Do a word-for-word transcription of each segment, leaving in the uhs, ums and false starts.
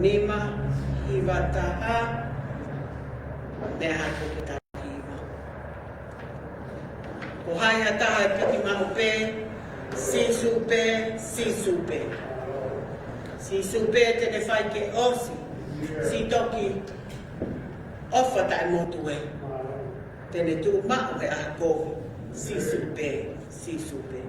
Nima, hiva taha, meʻa hake ki he taha hiva. Ko hai ha taha ʻe piki maʻu pē, Sīsū pē, Sīsū pē. Sīsū pē te ne fai ke ʻosi, siʻi toki ʻofa taʻemotuʻa. Te ne tuʻu maʻu he ʻaho kovi, Sīsū pē, Sīsū pē.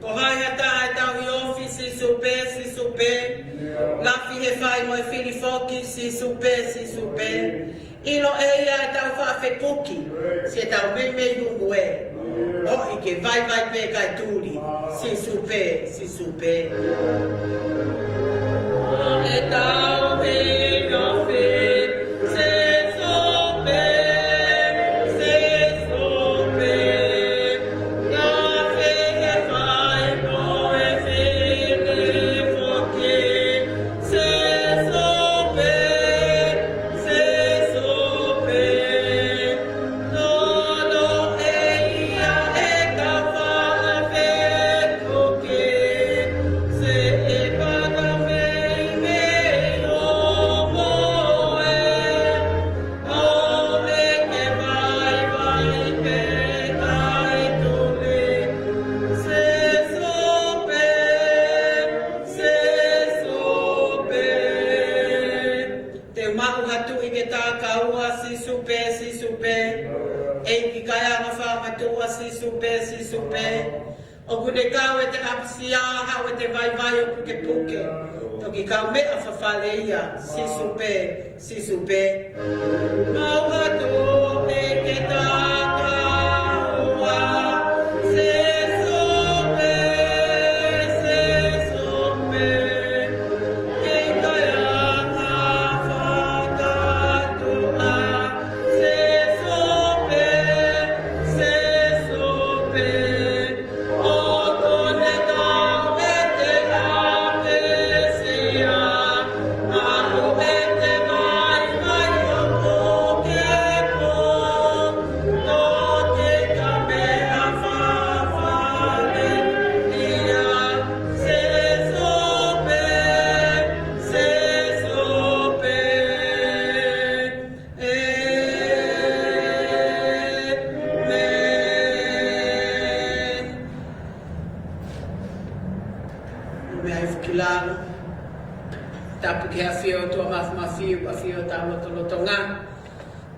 Ko hai ha taha ʻe tauhi ofi, Sīsū pē, Sīsū pē. Lafi he fai mo e fili foki, Sīsū pē, Sīsū pē. ʻIlo ʻe ia ʻetau faʻa fekuki, siʻetau meimei humu ē. ʻOi ke vaivai pē kae tuli, Sīsū pē, Sīsū pē. ʻE tauhi ofi, Sīsū pē, Sīsū pē. Lafi he fai mo e fili foki, Sīsū pē, Sīsū pē. Lolo ʻe ia ʻetau faʻa fekuki, siʻi fakameimei humu ē. ʻOi ke vaivai pē kae tuli, Sīsū pē, Sīsū pē. Te u maʻu ha tuʻi ke takaua, Sīsū pē, Sīsū pē. ʻEiki kae anga fakamatuʻa, Sīsū pē, Sīsū pē. ʻOku ne kau ʻete ʻapisia, haʻu ʻete vaivai ʻoku ke puke. Toki kaumeʻa fafale ia, Sīsū pē, Sīsū pē. Maʻu ha tuʻi ke takaua, Sīsū pē, Sīsū pē. ʻEiki kae anga fakamatuʻa, Sīsū pē, Sīsū pē. ʻOku ne kau ʻete ʻapisia, haʻu ʻete vaivai ʻoku ke puke. Toki kaumeʻa fafale ia, Sīsū pē, Sīsū pē. ʻĒmeni. Mou meʻa hifo ki lalo. Tapu ki he ʻafio ʻa e ʻOtua Mafimafi, ʻafio ʻi hotau lotolotonga.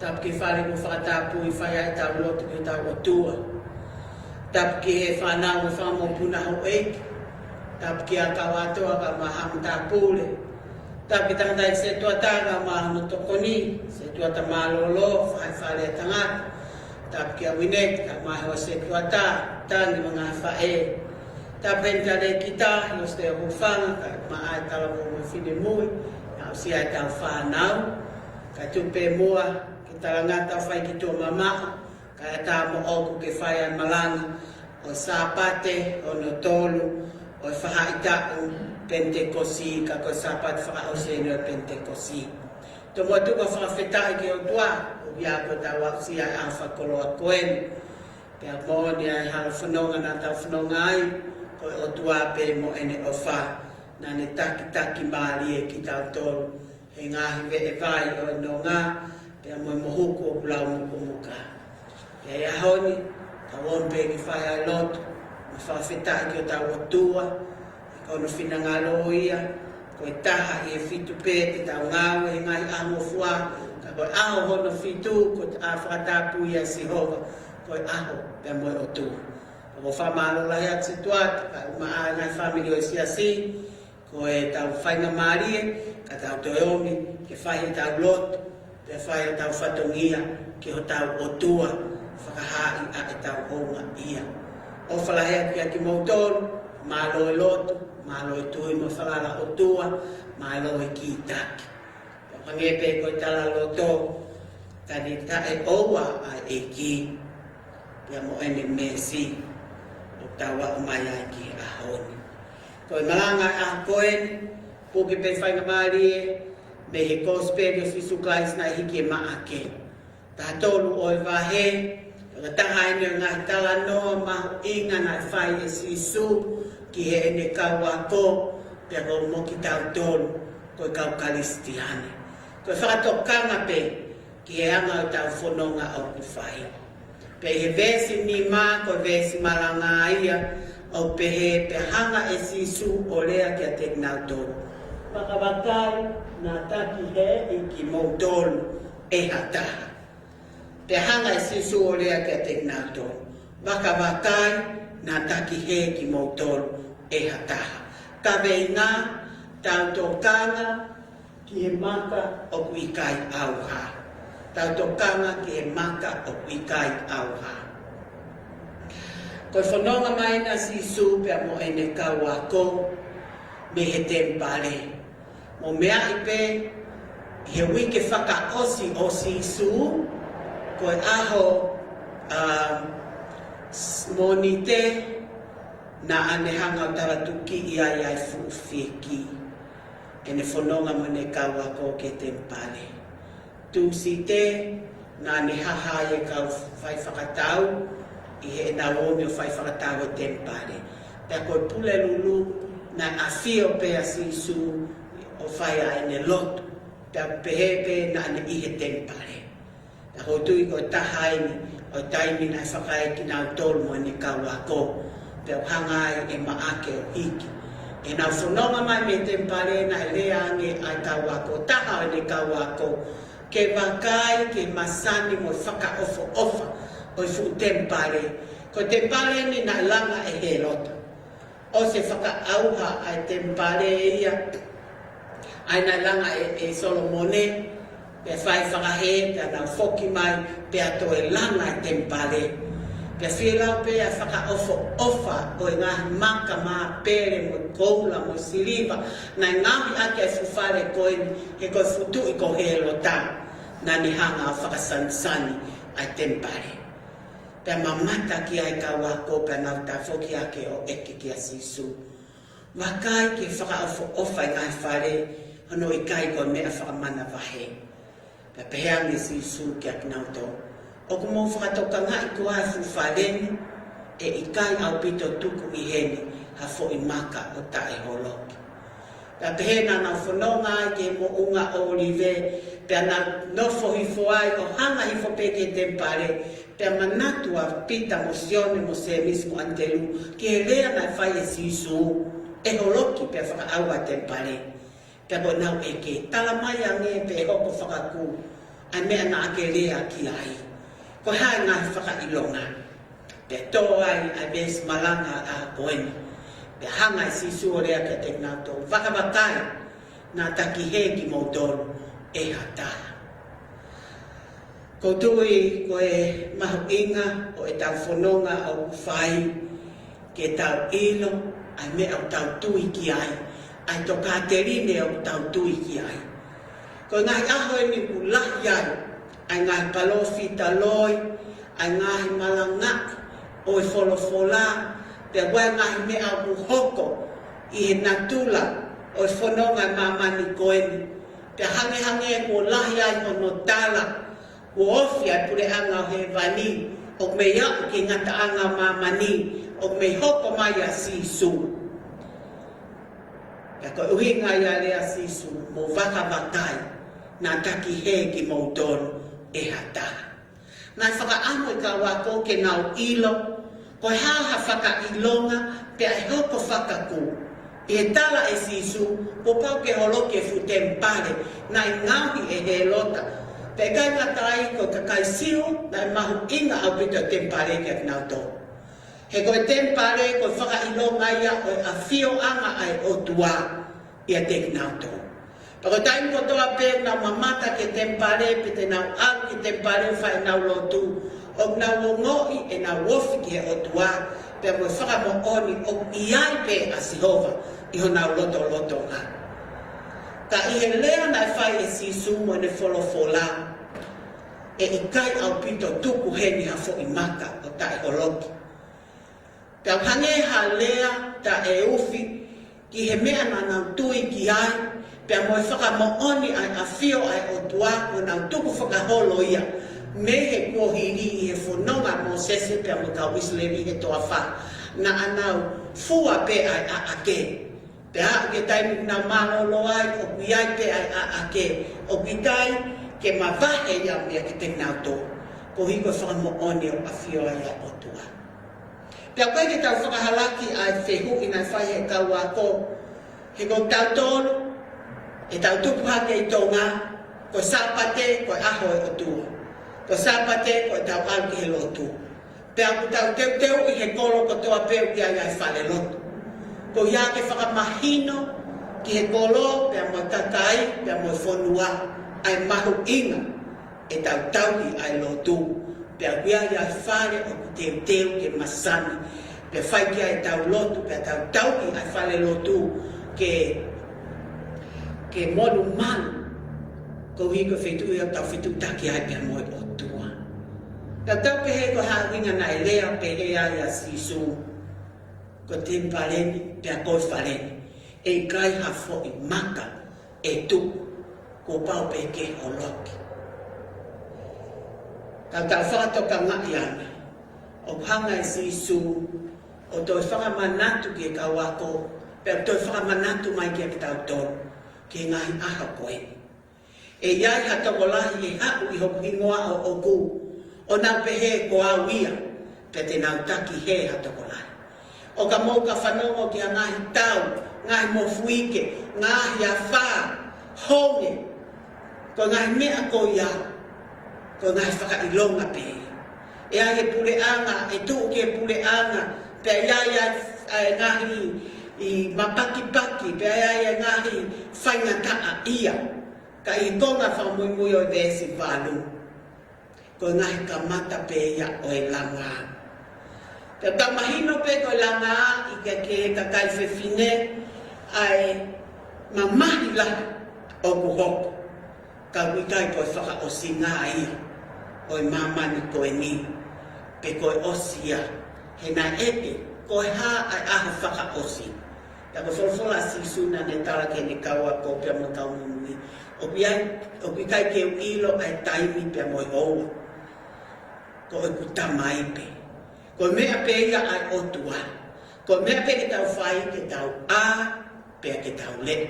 Tapu ki he fale kuo fakatapui fai ai ʻetau lotu ki hotau ʻOtua. Tapu ki he fānau mo e fanga mokopuna houʻeiki. Tapu ki he kau ʻātoa kae ʻumaʻā haʻa matāpule. Tapu ki he tangataʻeiki setuata kae ʻumaʻā hono tokoni, setuata mālōlō, faʻē fale ʻa e tangata. Tapu kia Uineti kae ʻumaʻā e hoa setuata, Tangi mo e ngaahi faʻē. Tapu ki he talēkita, Lositeo Hufanga, kae ʻumaʻā e talavou mo e finemui, aʻusia ʻetau fānau. Kae tuku pē muʻa ke talangata fai ki tuʻa mamaʻo, kae ʻatā moʻoku ke fai ʻa e malanga ʻo e Sāpate hono tolu ʻo e faʻahitaʻu Penitekosi, ka ko e Sāpate fakaʻosi eni ʻo e Penitekosi. Tomuʻa tuku ʻa e fakafetaʻi ki he ʻOtua, ʻoku ʻi ai ko ʻetau aʻusia ʻa e fakakoloa ko eni. Pea moʻoni ʻa e hala fononga naʻa tau fononga ai, ko e ʻOtua pē mo ʻene ʻofa, naʻa ne takitaki mālie kitautolu he ngaahi veʻe vai ʻo e nonga, pea mo e mohuku ʻoku lau mukumuka. Pea ʻi he ʻaho ni, tau ō pē ke fai ʻa e lotu, mo e fakafetaʻi ki hotau ʻOtua, he ko hono finangalo ia, Ko e taha ʻi he fitu pē te tau ngāue he ngaahi ʻaho ngofua, ka ko e ʻaho hono fitu, ko e ʻaho fakatapui ʻa Sihova, ko e ʻaho pea mo e ʻOtua. Pea ʻoku ou fakamālō lahi atu ki he ʻOtua, kae ʻumaʻā e ngaahi fāmili ʻo e siasi, ko ʻetau faingamālie, ka tau toe ō mai, ke fai ʻetau lotu, pea fai ʻetau fatongia ki hotau ʻOtua, fakahaaʻi ʻa ʻetau houngaʻia. ʻOfa lahi atu kiate kimoutolu, mālō e lotu, mālō e tui mo e falala ʻOtua, mālō e kītaki. Pea hangē pē ko e talaloto, ka ne taʻeʻoua ʻa e ʻEiki, pea mo ʻene meesi, ʻo tau aʻu mai ai ki he ʻaho ni. Ko e malanga ʻa e ʻaho ko eni, puke pē faingamālie, mei he Kosipeli ʻo Sīsū Kalaisi naʻe hiki ʻe Maʻake. Taha tolu ʻo e vahe, ko e taha eni ʻo e ngaahi talanoa mahuʻinga naʻe fai ʻe Sīsū ki heʻene kau ako, pea ko mo kitautolu, ko e kau Kalisitiane. Ko e fakatokanga pē ki he anga ʻo ʻetau fononga ʻoku fai. Pea ʻi he veesi nima, ko e veesi malanga ia, ʻoku pehē, pea hanga ʻe Sīsū ʻo lea kiate kinautolu: Vakavakai, naʻa takihēʻi kimoutolu ʻe ha taha. Pea hanga ʻe Sīsū ʻo lea kiate kinautolu: Vakavakai, naʻa takihēʻi kimoutolu ʻe ha taha. Kaveinga, tau tokanga ki he maka ʻoku ʻikai ʻauha. Tau tokanga ki he maka ʻoku ʻikai ʻauha. Ko e fononga mai ʻa Sīsū pea mo ʻene kau ako mei he temipale. Mou meaʻi pē, ʻi he uike fakaʻosi ʻo Sīsū, ko e ʻaho, ā, s-, Mōnite, naʻa ne hanga ʻo talatukiʻi ai ʻa e fuʻu fieki. ʻEne fononga mo ʻene kau ako ki he temipale. Tūsite, naʻa ne haha ai e kau fai fakatau, ʻi heʻenau ō mai ʻo fai fakatau he temipale. Pea ko e Pulelulu, naʻe ʻafio pē ʻa Sīsū ʻo fai ʻa ʻene lotu. Pea pehē pē naʻa ne ʻi he temipale. Pea ʻoku ou tui ko e taha eni ʻo e taimi naʻe fakaekinautolu mo ʻene kau ako. Pea ʻoku hanga ai ʻe Maʻake ʻo hiki. ʻEnau fononga mai mei he temipale naʻe lea ange ʻa e kau ako, taha ʻo ʻene kau ako, ke vakai ki he masani mo e fakaʻofoʻofa ʻo e fuʻu temipale. Ko e temipale eni naʻe langa ʻe Hēlota. ʻOsi e fakaʻauha ʻa e temipale ia, ʻa ia naʻe langa ʻe, ʻe Solomone, pea fai fakahē, pea nau foki mai, pea toe langa e temipale. Pea fielau pē ʻa e fakaʻofoʻofa ʻo e ngaahi maka māpele mo e koula mo e siliva, naʻe ngaohi ʻaki ʻa e fuʻu fale ko eni, he ko e fuʻu tuʻi ko Hēlota, naʻa ne hanga ʻo fakasanisani ʻa e temipale. Pea mamata ki ai e kau ako, pea nau tafoki hake ʻo ʻeke kia Sīsū: Vakai ki he fakaʻofoʻofa e ngaahi fale, hono ʻikai ko e meʻa fakamanavahē. Pea pehē ange ʻe Sīsū kiate kinautolu: ʻOku mou fakatokangaʻi koā e fuʻu fale ni? ʻE ʻikai ʻaupito tuku ʻi heni ha foʻi maka ʻo taʻeholoki. Pea pehē naʻa nau fononga ai ki he moʻunga ʻŌlive, pea nau nofo hifo ai ʻo hanga hifo pē ki he temipale, pea manatu ʻa Pita mo Sione mo Sēmisi mo ʻAnitelū, ki he lea naʻe fai ʻe Sīsū, ʻe holoki pea fakaʻauha e temipale. Pea ko ʻenau ʻeke, tala mai ange pe ʻe hoko fakakū ʻa e meʻa naʻa ke lea ki ai. Ko e hā e ngaahi fakaʻilonga? Pea tō ai ʻa e veesi malanga ʻa e ʻaho ko eni. Pea hanga ʻe Sīsū ʻo lea kiate kinautolu: Vakavakai, naʻa takihēʻi kimoutolu ʻe ha taha. ʻOku ou tui ko e mahuʻinga ʻo ʻetau fononga ʻoku fai, ke tau ʻilo ʻa e meʻa ʻoku tau tui ki ai, ʻa e tokāteline ʻoku tau tui ki ai. Ko e ngaahi ʻaho eni ʻoku lahi ai ʻa e ngaahi palōfita loi, ʻa e ngaahi malangaʻi ʻo e folofola, pea ʻoku ʻi ai e ngaahi meʻa ʻoku hoko ʻi he natula ʻo e fononga ʻo e māmani ko eni. Pea hangehangē kuo lahi ai hono tala, kuo ofi ʻa e puleʻanga ʻo hēvani, ʻoku mei aʻu ki he ngataʻanga ʻo māmani, ʻoku mei hoko mai ʻa Sīsū. Pea ko e ʻuhinga ia e lea ʻa Sīsū, mou vakavakai, naʻa takihēʻi kimoutolu ʻe ha taha. Naʻe fakaʻamu e kau ako ke nau ʻilo ko e hā ha fakaʻilonga pea ʻe hoko fakakū. ʻI he tala ʻe Sīsū, Kuo pau ke holoki e fuʻu temipale naʻe ngaohi ʻe Hēlota. Pea ʻikai ngata ai, ko e kakai Siu naʻe mahuʻinga ʻaupito e temipale kiate kinautolu. He ko e temipale ko e fakaʻilonga ia ʻo e ʻafioʻanga ʻa e ʻOtua ʻiate kinautolu. Pea ko e taimi kotoa pē ʻoku nau mamata ki he temipale pe te nau ʻalu ki he temipale ʻo fai ʻenau lotu, ʻoku nau ongoʻi ʻenau ofi ki he ʻOtua, pea mo e fakamoʻoni ʻoku ʻi ai pē ʻa Sihova ʻi honau lotolotonga. Ka ʻi he lea naʻe fai ʻe Sīsū mo ʻene folofola, ʻe ʻikai ʻaupito tuku heni ha foʻi maka ʻo taʻeholoki. Pea hangē ha lea taʻeufi ki he meʻa naʻa nau tui ki ai, pea mo e fakamoʻoni ʻa e ʻafio ʻa e ʻOtua kuo nau tukufakaholo ia mei he kuohili ʻi he fononga ʻa Mōsese pea mo e kau ʻIsileli he toafa. Naʻa nau fua pē ʻa e ʻaʻake. Pea aʻu ki he taimi naʻa nau mālōlō ai, ʻoku ʻi ai pē ʻa e ʻaʻake, ʻoku ʻikai ke mavahe ia meiate kinautolu. Koeʻuhi ko e fakamoʻoni ʻoku ʻafio ai ʻa e ʻOtua. Pea ʻoku ʻikai ke tau fakahalaki ʻa e fehuʻi naʻe fai ʻe he kau ako, he ko kitautolu, ʻetau tupu hake ʻi Tonga, ko e Sāpate ko e ʻaho ʻo e ʻOtua. Ko e Sāpate ko ʻetau ʻalu ki he lotu. Pea ʻoku tau teuteuʻi he kolo kotoa pē ʻoku ʻi ai ʻa e falelotu. Ko ia ke fakamahino ki he kolo, pea mo e kakai, pea mo e fonua, ʻa e mahuʻinga ʻetau tauhi ʻa e lotu. Pea ʻoku ʻi ai ʻa e fale ʻoku teuteu ke masani. Pea fai ki ai ʻetau lotu, pea tau tauhi ʻa e falelotu ke, ke molumalu. Koeʻuhi ko e feituʻu ia ʻoku tau fetuʻutaki ai pea mo e ʻOtua. Pea tau pehē ko e hā e ʻuhinga naʻe lea pehē ai ʻa Sīsū, ko e temipale ni, pea ko e fale ni, ʻe ʻikai ha foʻi maka ʻe tuku, kuo pau pē ke holoki. Ka tau fakatokangaʻi ange, ʻoku hanga ʻe Sīsū ʻo toe fakamanatu ki he kau ako, pea toe fakamanatu mai kiate kitautolu, ki he ngaahi ʻaho ko ē. ʻE ʻi ai ha tokolahi ʻe haʻu ʻi hoku hingoa ʻoʻoku, ʻo nau pehē ko au ia, pea te nau taki hē ha tokolahi. ʻO ka mou ka fanongo ki ha ngaahi tau, ngaahi mofuike, ngaahi afā, honge, ko e ngaahi meʻa ko ia, ko e ngaahi fakaʻilonga pē. ʻE ʻi ai e puleʻanga, ʻe tuʻu ki he puleʻanga, pea ʻi ai ʻa e ngaahi ʻi mapakipaki, pea ʻi ai e ngaahi faingataʻaʻia. Ka ʻi he konga fakamuimui ʻo e veesi valu, ko e ngaahi kamata pē ia ʻo e langa. Pea tau mahino pē ko e langa ʻi he kakai fefine ʻa e mamahi lahi ʻoku hoko. Ka ʻoku ʻikai ko e fakaʻosinga ia ʻo e māmani ko eni, pe ko e ʻosi ia, he naʻe ʻeke, ko e hā ʻa e ʻaho fakaʻosi. Pea ko e folofola ʻa Sīsū naʻa ne tala ki heʻene kau ako pea mo e kau muimui, ʻoku ʻi ai, ʻoku ʻikai ke u ʻilo ʻa e taimi pea mo e houa. Ko ʻeku Tamai pē. Ko e meʻa pē ia ʻa e ʻOtua. Ko e meʻa pē ke tau fai, ke tau ʻā, pea ke tau leʻo.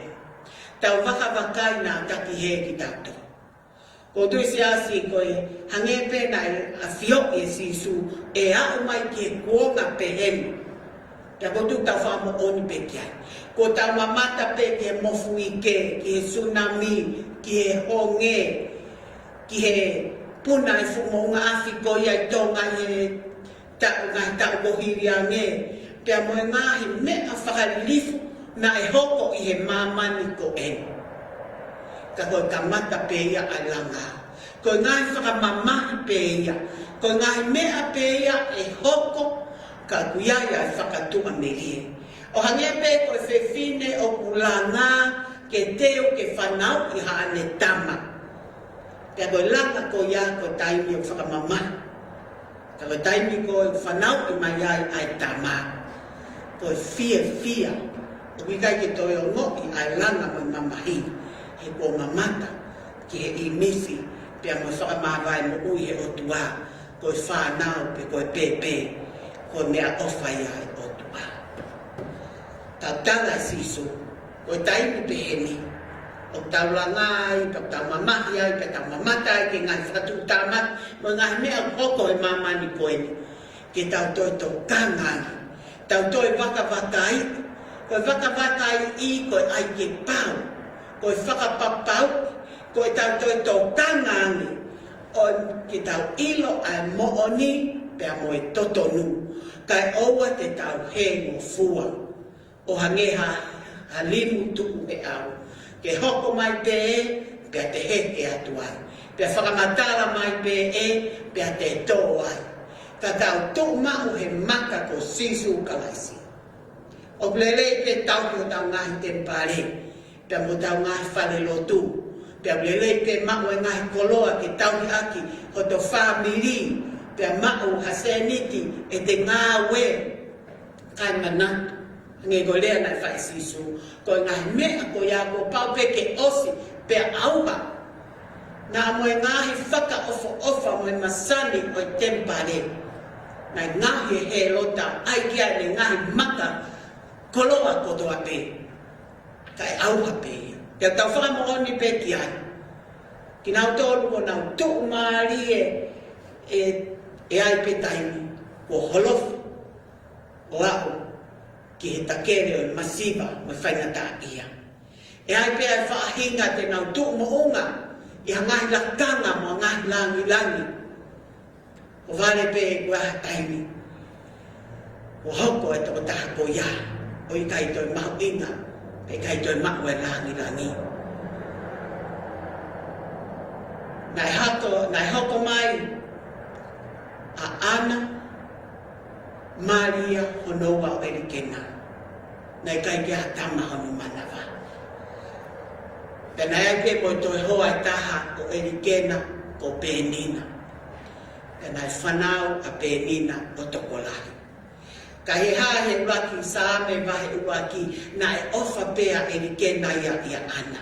Tau vakavakai naʻa taki hē kitautolu. Ko e tuʻi Siasi ko e hangē pē naʻe ʻafioʻi ʻe Sīsū ʻe aʻu mai ki he kuonga pehē ni. Pea ko e tuʻi tau fakamoʻoni pē ki ai. Ko ʻetau mamata pē ki he mofuike, ki he sunami, ki he honge, ki he puna e fuʻu moʻunga afi ko ia ʻi Tonga ʻi he taʻu, ngaahi taʻu kuo hili ange, pea mo e ngaahi meʻa fakalilifu naʻe hoko ʻi he māmani ko eni. Ka ko e kamata pē ia ʻa e langa. Ko e ngaahi fakamamahi pē ia. Ko e ngaahi meʻa pē ia ʻe hoko, ka ʻoku ʻi ai ʻa e fakatuʻamelie. ʻO hangē pē ko e fefine ʻoku langa ke teu ke fanauʻi haʻane tama. Pea ko e langa ko ia ko e taimi ʻoku fakamamahi. Ka ko e taimi ko ē ʻoku fanauʻi mai ai ʻa e tama, ko e fiefia. ʻOku ʻikai ke toe ongoʻi ʻa e langa mo e mamahi, he kuo mamata ki he ʻīmisi, pea mo e fakamāvae moʻui ʻa e ʻOtua, ko e fānau pe ko e pēpē, ko e meʻaʻofa ia ʻa e ʻOtua. Tau tala ʻe Sīsū, ko e taimi pehē ni, ʻoku tau langa ai, pea tau mamahi ai, pea tau mamata ai ki he ngaahi fakatuʻutāmaki, mo e ngaahi meʻa ʻoku hoko he māmani ko eni. Ke tau toe tokanga ange, tau toe vakavakai, Ko e vakavakaiʻi, ko e ʻai ke pau, ko e fakapapauʻi, ko ʻetau toe tokanga ange ʻo ke tau ʻilo ʻa e moʻoni pea mo e totonu, kae ʻoua te tau hē ngofua ʻo hangē ha, ha limu tuʻu he ʻau. Ke hoko mai pē ē, pea te heke atu ai. Pea fakamatala mai pē ē, pea te tō ai. Ka tau tuʻu maʻu he maka ko Sīsū Kalaisi. ʻOku lelei pē tauhi hotau ngaahi temipale, pea mo hotau ngaahi falelotu. Pea ʻoku lelei pē maʻu e ngaahi koloa ke tauhi ʻaki hoto fāmili, pea maʻu ha sēniti ʻete ngāue. Kae manatu, hangē ko e lea naʻe fai ʻe Sīsū, ko e ngaahi meʻa ko ia kuo pau pē ke ʻosi, pea ʻauha. Naʻa mo e ngaahi fakaʻofoʻofa mo e masani ʻo e temipale, naʻe ngaohi ʻe Hēlota ʻo ʻai ki ai ʻene ngaahi maka koloa kotoa pē. Kae ʻauha pē ia. Pea tau fakamoʻoni pē ki ai. Kinautolu ʻoku nau tuʻumālie, ʻe, ʻe ʻi ai pē taimi kuo holofi ʻo aʻu ki he takele ʻo e masiva mo e faingataʻaʻia. ʻE ʻi ai pē ʻa e faʻahinga te nau tuʻu moʻunga ʻi ha ngaahi lakanga mo ha ngaahi langilangi. ʻO vale pē kuo ʻi ai ha taimi kuo hoko e tokotaha ko ia ʻo ʻikai toe mahuʻinga, ʻikai toe maʻu e langilangi. Naʻe hoko, naʻe hoko mai ʻa ʻAna, Malia, hono ua ʻo ʻElikena. Naʻe ʻikai ke ʻi ai ha tama hono manava. Pea naʻe ʻi ai pē mo e toe hoa ʻe taha ʻo ʻElikena, ko Penina. Pea naʻe fānau ʻa Penina ʻo tokolahi. Ka ʻi he hā he ʻuluaki Saame vahe ʻuluaki, naʻe ʻofa pē ʻa ʻElikena ia ʻia ʻAna,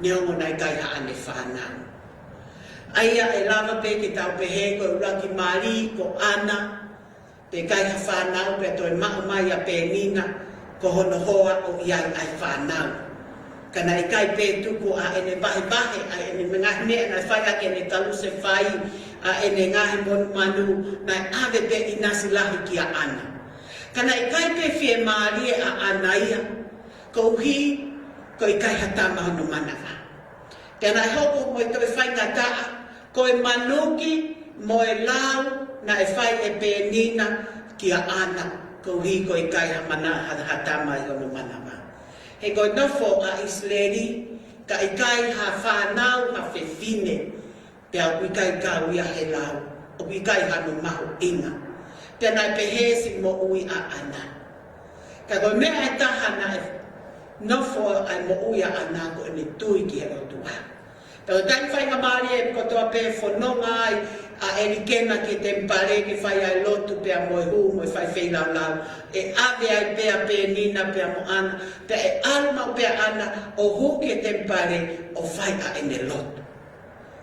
neongo naʻe ʻikai haʻane fānau. ʻA ia ʻe lava pē ke tau pehē ko e ʻuluaki mali ko ʻAna, pea ʻikai ha fānau, pea toe maʻu mai ʻa Penina ko hono hoa ʻo ʻi ai ʻa e fānau. Ka naʻe ʻikai pē tuku ʻa ʻene vahevahe ʻa ʻene ngaahi meʻa naʻe fai ʻaki ʻene kalusefai, ʻa ʻene ngaahi monumanu, naʻe ʻave pē ʻinasi lahi kia ʻAna. Ka naʻe ʻikai pē fiemālie ʻa ʻAna ia, koeʻuhi ko e ʻikai ha tama hono manava. Pea naʻe hoko mo e toe faingataʻa, ko e manuki mo e lau naʻe fai ʻe Penina kia ʻAna, koeʻuhi ko e ʻikai ha mana-, ha, ha tama ʻi hono manava. He ko e nofo ʻa ʻIsileli, ka ʻikai ha fānau ha fefine, pea ʻoku ʻikai kau ia he lau, ʻoku ʻikai hano mahuʻinga. Pea naʻe pehē siʻi moʻui ʻa ʻAna. Ka ko e meʻa ʻe taha naʻe nofo ai moʻui ʻa ʻAna ko ʻene tui ki he ʻOtua. Pea ko e taimi faingamālie kotoa pē fononga ai ʻa ʻElikena ki he temipale ke fai ai lotu pea mo e hū mo e fai feilaulau, ʻe ʻave ai pē ʻa Penina pea mo ʻAna, pea ʻe ʻalu maʻu pē ʻa ʻAna ʻo hū ki he temipale ʻo fai ʻa ʻene lotu.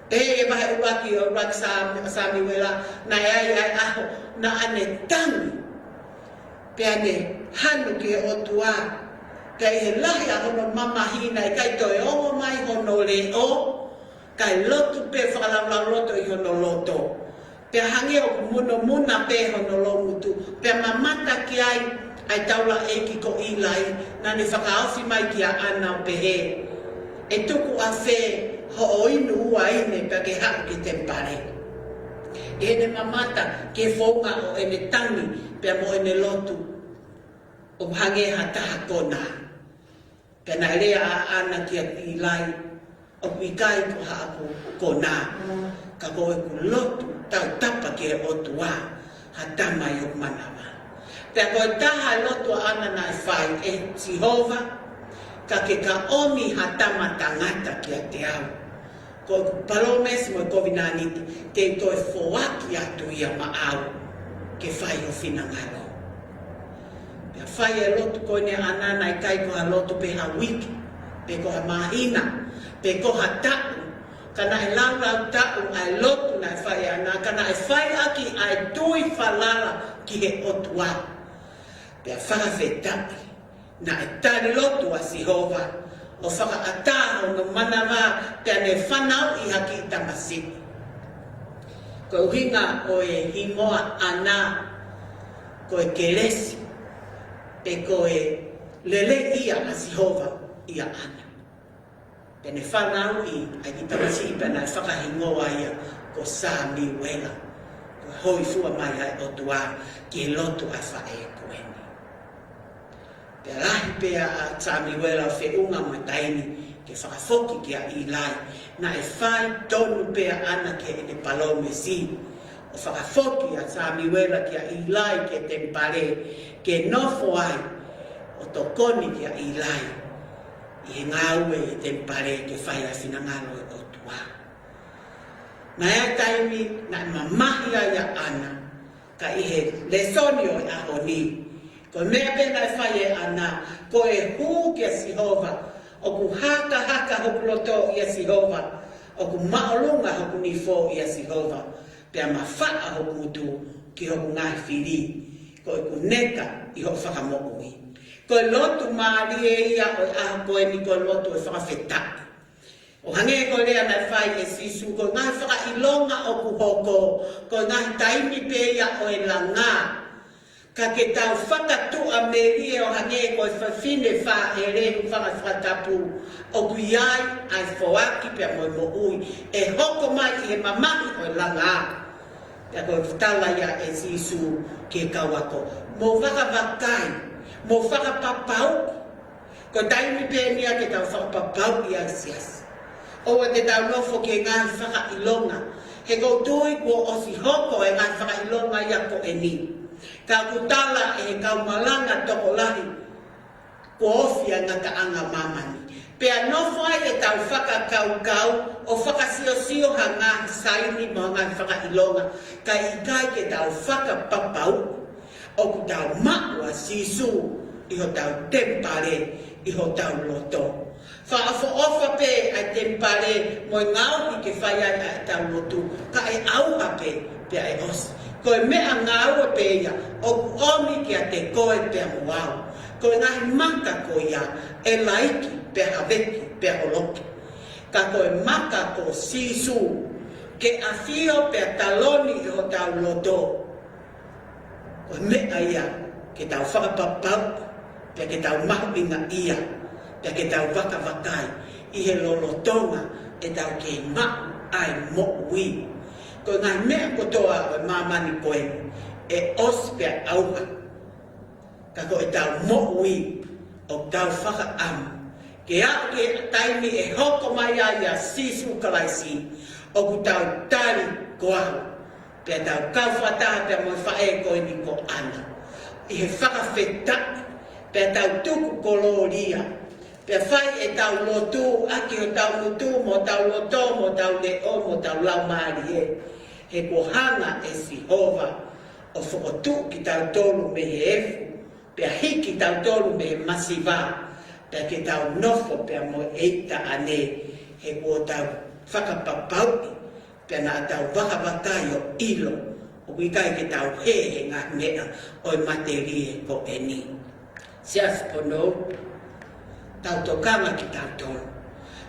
Pea ʻi he vahe ʻuluaki ʻo ʻuluaki Samu-, Samuela, naʻe ʻi ai ʻa e ʻaho naʻa ne tangi, pea ne hanu ki he ʻOtua, pea ʻi he lahi ʻa hono mamahi naʻe ʻikai toe ongo mai hono leʻo, kae lotu pē fakalaulauloto ʻi hono loto. Pea hangē ʻoku munomuna pē hono loungutu, pea mamata ki ai ʻa e taulaʻeiki ko ʻIlai, naʻa ne fakaofi mai kia ʻAna ʻo pehē, ʻE tuku ʻafē hoʻo inu uaine pea ke haʻu ki he temipale? ʻI heʻene mamata ki he founga ʻo ʻene tangi pea mo ʻene lotu, ʻoku hangē ha taha konā. Pea naʻe lea ʻa ʻAna kia ʻIlai, ʻOku ʻikai ko haʻaku konā, ka ko ʻeku lotu tautapa ki he ʻOtua ha tama ʻi hoku manava. Pea ko e taha e lotu ʻa ʻAna naʻe fai, ʻE Sihova, ka ke ka ʻomi ha tama tangata kiate au. Ko ʻeku palōmesi mo e kovinānite, te u toe foaki atu ia maʻau ke fai ho finangalo. Pea fai e lotu ko eni ʻa ʻAna, naʻe ʻikai ko ha lotu pē ha uike, pe ko ha māhina, pe ko ha taʻu. Ka naʻe laulau taʻu ʻa e lotu naʻe fai ʻe ʻAna, ka naʻe fai ʻaki ʻa e tui falala ki he ʻOtua. Pea fakafetaʻi, naʻe tali lotu ʻa Sihova ʻo fakaʻatā hono manava, pea ne fanauʻi ha kiʻi tamasiʻi. Ko e ʻuhinga ʻo e hingoa ʻAna, ko e kelesi, pe ko e Lelei ia ʻa Sihova ʻia ʻAna. Pea ne fanauʻi ʻa e kiʻi tamasiʻi pea naʻe fakahingoa ia ko Samiuela. Ko e hōifua mai ʻa e ʻOtua ki he lotu ʻa e faʻē ko eni. Pea lahi pē ʻa Samiuela ʻo feʻunga mo e taimi ke fakafoki kia ʻIlai. Naʻe fai tonu pē ʻa ʻAna ki heʻene palōmesi ʻo fakafoki ʻa Samiuela kia ʻIlai ki he temipale ke nofo ai ʻo tokoni kia ʻIlai ʻi he ngāue ʻi he temipale ke fai ʻa e finangalo ʻo e ʻOtua. Naʻe ʻi ai e taimi naʻe mamahi ai ʻa ʻAna, ka ʻi he lēsoni ʻo e ʻaho ni, ko e meʻa pē naʻe fai ʻe ʻAna, ko e hū kia Sihova, ʻoku hakahaka hoku loto ʻia Sihova, ʻoku māʻolunga hoku nifo ʻia Sihova, pea mafaʻa hoku ngutu ki hoku ngaahi fili, ko ʻeku neka ʻi hoʻo fakamoʻui. Ko e lotu mālie ia ʻo e ʻaho ko eni, ko e lotu ʻo e fakafetaʻi. ʻO hangē ko e lea naʻe fai ʻe Sīsū, ko e ngaahi fakaʻilonga ʻoku hoko, ko e ngaahi taimi pē ia ʻo e langa. Ka ke tau fakatuʻamelie ʻo hangē ko e fefine fāʻele, hūfanga he fakatapu, ʻoku ʻi ai ʻa e foaki pea mo e moʻui ʻe hoko mai ʻi he mamahi ʻo e langa. Pea ko e tala ia ʻe Sīsū ki he kau ako, mou vakavakai, mou fakapapauʻi. Ko e taimi pē eni ia ke tau fakapapauʻi ʻa e siasi. ʻOua te tau nofo ki he ngaahi fakaʻilonga. He ʻoku ou tui kuo ʻosi hoko e ngaahi fakaʻilonga ia ko eni. Ka ʻoku tala ʻe he kau malanga tokolahi, kuo ofi ʻa e ngataʻanga ʻo māmani. Pea nofo ai ʻetau fakakaukau ʻo fakasiosio ha ngaahi saini mo ha ngaahi fakaʻilonga. Ka ʻikai ke tau fakapapauʻi ʻoku tau maʻu ʻa Sīsū ʻi hotau temipale, ʻi hotau loto. Fakaʻofoʻofa pē ʻa e temipale mo e ngaohi ke fai ai ʻa ʻetau lotu, ka ʻe ʻauha pē, pea ʻe ʻosi. Ko e meʻangāue pē ia ʻoku ʻomi kiate koe pea mo au. Ko e ngaahi maka ko ia ʻe laiki, pea haveki, pea holoki. Ka ko e maka ko Sīsū, ke ʻafio pea taloni ʻi hotau loto. Ko e meʻa ia ke tau fakapapauʻi, pea ke tau mahuʻingaʻia, pea ke tau vakavakai ʻi he lolotonga ʻetau kei maʻu ʻa e moʻui. Ko e ngaahi meʻa kotoa ʻo e māmani ko eni ʻe ʻosi pea ʻauha. Ka ko ʻetau moʻui ʻoku tau fakaʻamu ke aʻu ki he taimi ʻe hoko mai ai ʻa Sīsū Kalaisi, ʻoku tau tali ko au, pea tau kau fakataha pea mo e faʻē ko eni ko ʻAna ʻi he fakafetaʻi, pea tau tuku kolōlia, pea fai ʻetau lotu ʻaki hotau ngutu mo hotau loto mo hotau leʻo mo hotau laumālie. He kuo hanga ʻe Sihova ʻo fokotuʻu kitautolu mei he efu, pea hiki kitautolu mei he masiva, pea ke tau nofo pea mo e ʻEiki Taʻane, he kuo tau fakapapauʻi, pea naʻa tau vakavakai ʻo ʻilo ʻoku ʻikai ke tau hē he ngaahi meʻa ʻo e matelie ko eni. Siasi Ponou, tau tokanga kitautolu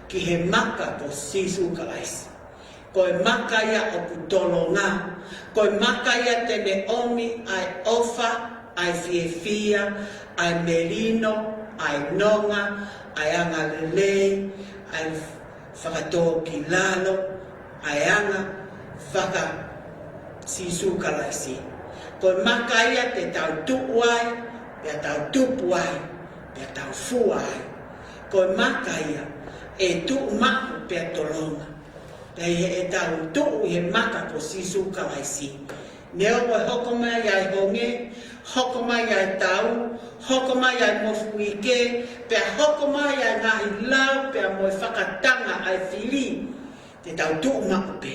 ki he maka ko Sīsū Kalaisi. Ko e maka ia ʻoku tolonga. Ko e maka ia te ne ʻomi ʻa e ʻofa, ʻa e fiefia, ʻa e melino, ʻa e nonga, ʻa e angalelei, ʻa e fakatōkilalo, ʻa e anga faka-Sīsū Kalaisi. Ko e maka ia te tau tuʻu ai, pea tau tupu ai, pea tau fua ai. Ko e maka ia ʻe tuʻu maʻu pea tolonga. Pea ʻi heʻetau tuʻu ʻi he maka ko Sīsū Kalaisi, neongo ʻe hoko mai ʻa e honge, hoko mai ʻa e tau, hoko mai ʻa e mofuike, pea hoko mai ʻa e ngaahi lau pea mo e fakatanga ʻa e fili, te tau tuʻu maʻu pē.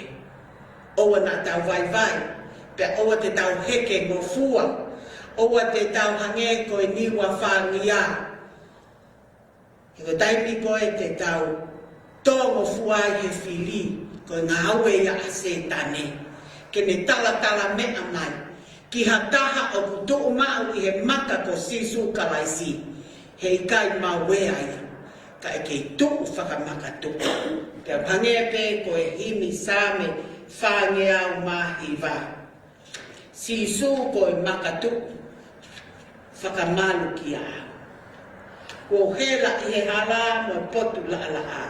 ʻOua naʻa tau vaivai, pea ʻoua te tau hekengofua, ʻoua te tau hangē ko e niuafāngia. He ko e taimi ko ē te tau tōngofua ai he fili, ko e ngāue ia ʻa Sētane ke ne talatala meʻa mai ki ha taha ʻoku tuʻu maʻu ʻi he maka ko Sīsū Kalaisi. Heʻikai mau ea ia, ka ʻe kei tuʻu fakamakatuʻu. Pea hangē pē ko e himi Saame fāngeau mā hiva. Sīsū ko e makatuʻu, fakamalu kiate au. Kuo u hela ʻi he hala mo e potu laʻalaʻā.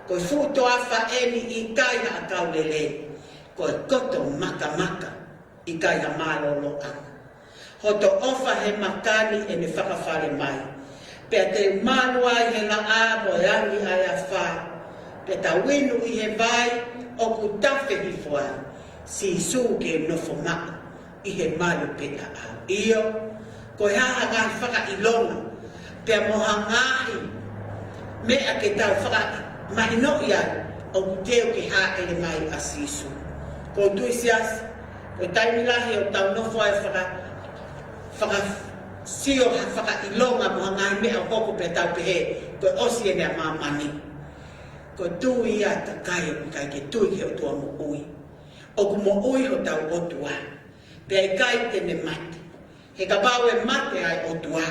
Ko e fuʻu toafa eni, ʻikai ha ʻakau lelei. Ko e koto makamaka, ʻikai ha mālōlōʻanga. Hoto ʻofa he maka ni ʻene fakafale mai. Pea te u malu ai he laʻā mo e angi ʻa e afā. Pea tau inu ʻi he vai ʻoku tafe hifo ai. Sīsū ke nofo maʻu ʻi he malu pē ʻaʻau. ʻIo, ko e hā ha ngaahi fakaʻilonga, pea mo ha ngaahi meʻa ke tau fakamahinoʻi ai ʻoku teu ke hāʻele mai ʻa Sīsū. Ko u tui siasi, ko e taimi lahi ʻoku tau nofo ai faka-, fakasio ha fakaʻilonga mo ha ngaahi meʻa ʻoku hoko pea tau pehē, ko e ʻosi eni ʻa māmani. Ko e tui ia ʻa e kakai ʻoku ʻikai ke tui ki he ʻOtua moʻui. ʻOku moʻui hotau ʻOtua. Pea ʻikai te ne mate. He kapau ʻe mate ʻa e ʻOtua,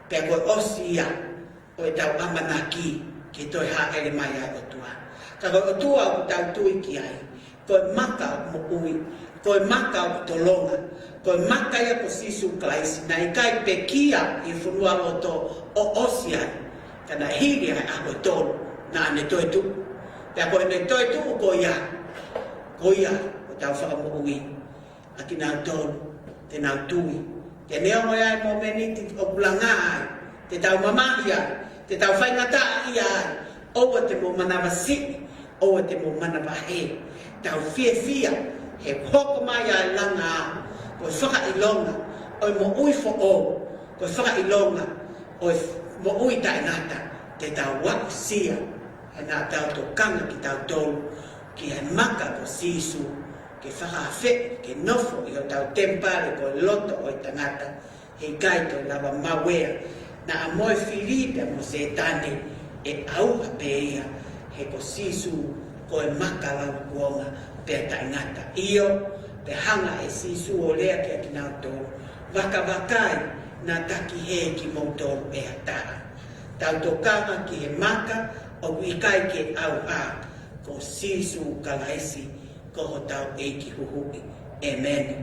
pea ko e ʻosi ia ʻo ʻetau ʻamanaki ke toe hāʻele mai ʻa e ʻOtua. Ka ko e ʻOtua ʻoku tau tui ki ai, ko e maka ʻoku moʻui, ko e maka ʻoku tolonga, ko e maka ia ko Sīsū Kalaisi, naʻe ʻikai pekia ʻi he fonualoto ʻo ʻosi ai, ka naʻe hili ʻa e ʻaho ʻe tolu, naʻa ne toe tuʻu. Pea ko ʻene toe tuʻu ko ia, ko ia ko ʻetau fakamoʻui ʻa kinautolu te nau tui. Te ne ongo ia ʻi he mōmeniti ʻoku langa ai, te tau mamahi ai, te tau faingataʻaʻia ai, ʻoua te mou manavasiʻi, ʻoua te mou manavahē. Tau fiefia, he hoko mai ʻa e langa, ko e fakaʻilonga ʻo e moʻui foʻou, ko e fakaʻilonga ʻo e moʻui taʻengata, te tau aʻusia, he naʻa tau tokanga kitautolu ki he maka ko Sīsū, ke fakaafeʻi ke nofo ʻi hotau temipale ko e loto ʻo e tangata, he ʻikai toe lava maʻu ia, naʻa mo e fili pea mo Sētane ʻe ʻauha pē ia, he ko Sīsū ko e maka laukuonga pea taʻengata. ʻIo, pea hanga ʻe Sīsū ʻo lea kia kinautolu, vakavakai naʻa taki hē kimoutolu ʻe ha taha. Tau tokanga ki he maka ʻoku ʻikai ke ʻauha, ko Sīsū Kalaisi, ko hotau ʻEiki Huhuʻi. ʻĒmeni.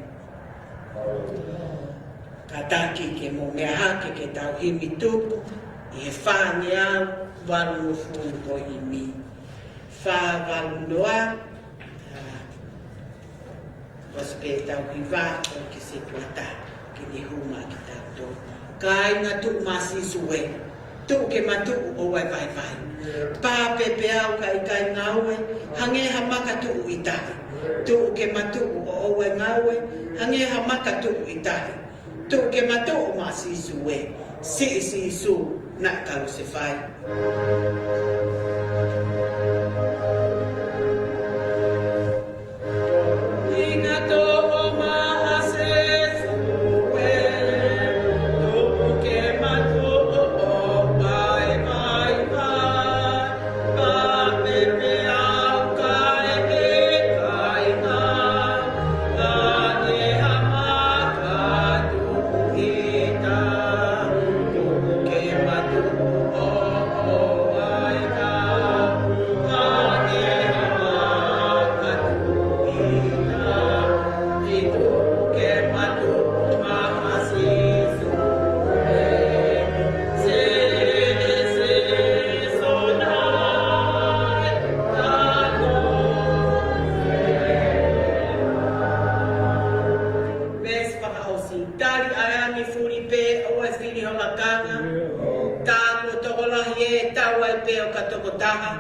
Kātaki ke mou meʻa hake ke tau himi tupu ʻi he fāngeau valungofulu ko e himi. Fā valu noa, ʻa, ʻosi pē ʻetau hiva ʻo ke setuata ke ne hū mai kitautolu. Kāinga, tuʻu maʻa Sīsū ē. Tuʻu ke matuʻu ʻoua ʻe vaivai. Pā pē peau ka ʻikai ngaue, hangē ha maka tuʻu ʻi tahi. Tuʻu ke matuʻu ʻoua ʻe ngaue, hangē ha maka tuʻu ʻi tahi. Tuʻu ke matuʻu maʻa Sīsū ē. Siʻi Sīsū naʻe kalusefai. Veesi fakaʻosi. Tali ʻa e angi fuli pē, ʻoua ʻe fili ho lakanga. Ka kuo tokolahi ē, tau ai pē ʻo ka tokotaha.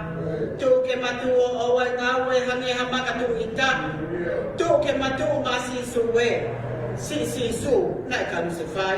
Tuʻu ke matuʻu ʻoua ʻe ngaue, hangē ha maka tuʻu ʻi tahi. Tuʻu ke matuʻu maʻa Sīsū ē. Siʻi Sīsū naʻe kalusefai.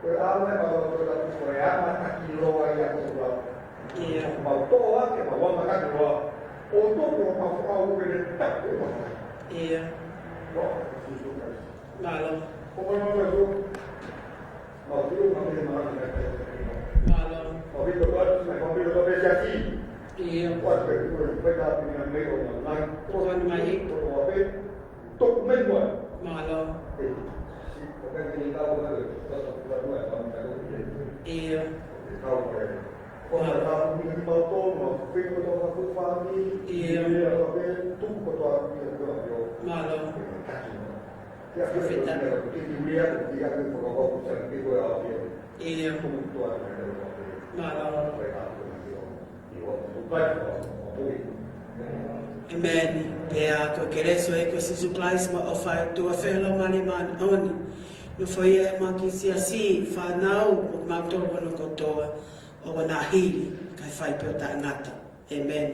Ko e ʻaho ē ʻoku mau tō atu ko e amatakiloa ia ʻo e ʻOtua. ʻIo. Mau tō atu ke mau amatakiloa. ʻO tō ko mau fakaʻuke le taku ʻo ʻIo. Mālō. Mālō. ʻIo. Tuku mai. Mālō. ʻIo. ʻIo. Mālō. ʻIo. Mālō. ʻEmeni. Pea ko e kelesi ʻa e ʻEiki ko Sīsū Kalaisi mo e ʻofa ʻa e ʻOtua, feohi ʻa e Laumālie Māʻoniʻoni, nofoʻia ʻi he maʻu ki he siasi, fānau, ʻo mautolu kotoa, ʻo ʻoua naʻa hili, kae fai pē ʻo taʻengata. ʻEmeni.